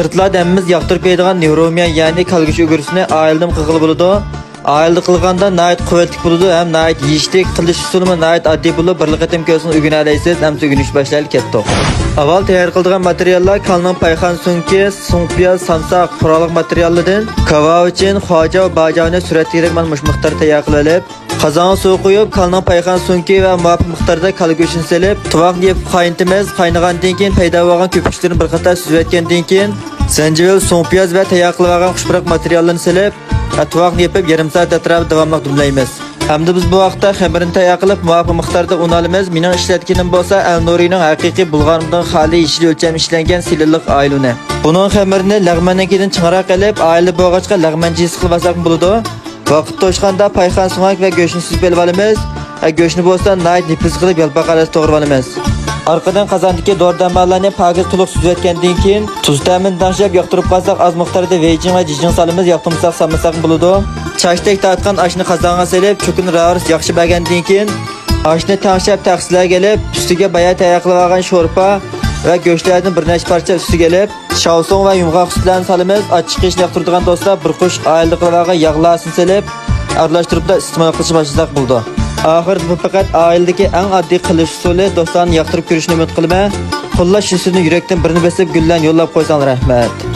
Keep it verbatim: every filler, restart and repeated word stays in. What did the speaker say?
سىرتلاردا ھەممىمىز ياقتۇرۇپ يەيدىغان نيۇروميا، يەنى كاللا گۆشى ئۈگرىسىنى ئائىلىدىمۇ قىلغىلى بولىدۇ. ئائىلىدە قىلغاندا ناھايىتى قۇۋۋەتلىك بولىدۇ ھەم ناھايىتى يېيىشلىك، قىلىش ئۇسۇلىمۇ ناھايىتى ئاددىي بولۇپ، بىرلا قېتىم كۆرسىڭىز ئۆگىنەلەيسىز. ئەمسە ئۆگىنىشكە باشلايلى، كەتتۇق. ئاۋۋال تەييار قىلىدىغان ماتېرىياللار كالىنىڭ پايخانا سۆڭىكى، سۇڭپىياز، سامساق، قوراللىق ماتېرىياللىرىدىن كاۋاۋىچىن، خۇاجاۋ، باجاۋنى سۈرەتكە كېرەك مانا مۇشۇ مىقداردا تەييار قىلىۋېلىپ، قازانغا سۇ قۇيۇپ، كالىنىڭ پايخانا سۆڭىكى ۋە مۇۋاپىق مىقداردا كالا گۆشىنى سېلىپ، تۇۋاقنى يېپىپ قاينىتىمىز. قاينىغاندىن كېيىن پەيدا بولغان كۆپۈكچىلىرىنى بىر قاتار سۈزۈۋەتكەندىن كېيىن، زەنجىۋىل، سۇڭپىياز ۋە تەييار قىلىۋالغان خۇشپۇراق ماتېرىياللىرىنى سېلىپ، ۋە تۇۋاقنى يېپىپ، يېرىم سائەت ئەتراپىدا داۋاملىق دۈملەيمىز. ئەمدى بىز بۇ ۋاقىتتا خېمىرنى تەييار قىلىپ، مۇۋاپىق مىقداردا ئۇن ئالىمىز. مېنىڭ ئىشلەتكىنىم بولسا ئەلنۇرىنىڭ ھەقىقىي بۇلغارمۇدىن خالىي يېشىل ئۆلچەم ئىشلەنگەن سىلىنلىق ئايلۇنى. بۇنىڭ خېمىرىنى لەغمەننىڭكىدىن چىڭراق ئېلىپ، ئائىلىدە بولغاچقا لەغمەنچە ھېس قىلىۋالساقمۇ بولىدۇ. ۋاقىت توشقاندا پايخان سۆڭەك ۋە گۆشنى سۈزۈپ ئېلىۋالىمىز. ھە، گۆشنى بولسا ناھايىتى نېپىز قىلىپ يالپاق ئارىسىدا توغرىۋالىمىز. ئارقىدىن قازاندىكى دورا-دەرمانلارنى پاكىز تولۇق سۈزۈۋەتكەندىن كېيىن، تۇز تەمىنى تەڭشەپ، ياقتۇرۇپ قالساق ئاز مىقداردا ۋېيجىڭ ۋە جىجىڭ سالىمىز، ياقتۇرمىساق سالمىساقمۇ بولىدۇ. چاچتەك تارتقان ئاشنى قازانغا سېلىپ، چوكىنى راۋۇرۇس ياخشى بەرگەندىن كېيىن، ئاشنى تەڭشەپ تەخسىلەرگە ئېلىپ، ئۈستىگە بايا تەييار قىلىۋالغان شورپا ۋە گۆشلەردىن بىر نەچچە پارچە ئۈستىگە ئېلىپ، شاۋسۇڭ ۋە يۇمغاق سۈتلەرنى سالىمىز. ئاچچىقى يېيىشنى ياقتۇرىدىغان دوستلار بىر قوشۇق ئائىلىدە قىلىۋالغان ياغ لاسىنى سېلىپ، ئارىلاشتۇرۇپلا ئىستېمال قىلىشنى باشلىساق بولىدۇ. ئاخىرىدا بۇ پەقەت ئائىلىدىكى ئەڭ ئاددىي قىلىش ئۇسۇلى، دوستلارنى ياقتۇرۇپ كۆرۈشىنى ئۈمىد قىلىمەن. خۇللاس، شۇ سۆزنى يۈرەكتىن بىرنى بېسىپ گۈللەرنى يوللاپ قويساڭلار رەھمەت.